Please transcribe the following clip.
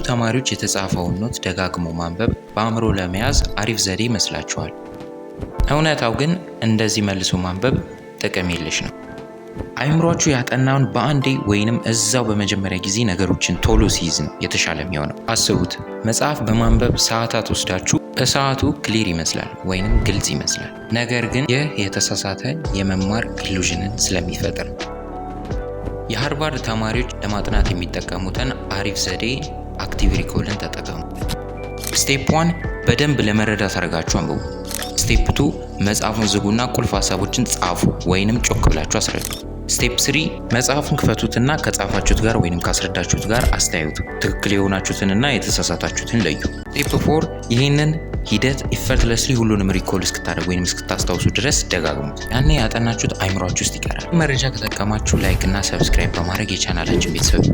ተማሪዎች የተጻፈውን note ደጋግሞ ማንበብ በአእምሮ ለመያዝ አሪፍ ዘዴ ይመስላቸዋል። እውነታው ግን እንደዚህ መልሶ ማንበብ ጥቅም የለሽ ነው። አይምሯችሁ ያጠናውን በአንዴ ወይንም እዛው በመጀመሪያ ጊዜ ነገሮችን ቶሎ ሲይዝ ነው የተሻለ የሚሆነው። አስቡት፣ መጽሐፍ በማንበብ ሰዓታት ወስዳችሁ በሰዓቱ clear ይመስላል ወይንም ግልጽ ይመስላል። ነገር ግን ይህ የተሳሳተ የመማር illusion ን ስለሚፈጥር ነው። የሃርቫርድ ተማሪዎች ለማጥናት የሚጠቀሙትን አሪፍ ዘዴ active recall ን ተጠቀሙ። Step 1፣ በደንብ ለመረዳት አድርጋችሁ አንብቡ። Step 2፣ መጽሐፉን ዝጉና ቁልፍ ሀሳቦችን ጻፉ ወይንም ጮክ ብላችሁ አስረዱ። Step 3፣ መጽሐፉን ክፈቱትና ከጻፋችሁት ጋር ወይንም ካስረዳችሁት ጋር አስተያዩት። ትክክል የሆናችሁትንና የተሳሳታችሁትን ለዩ። Step 4፣ ይህንን ሂደት effortlessly ሁሉንም recall እስክታደርጉ ወይንም እስክታስታውሱ ድረስ ደጋግሙት። ያኔ ያጠናችሁት አይምሯችሁ ውስጥ ይቀራል። መረጃ ከጠቀማችሁ like እና subscribe በማድረግ የቻናላችን ቤተሰብ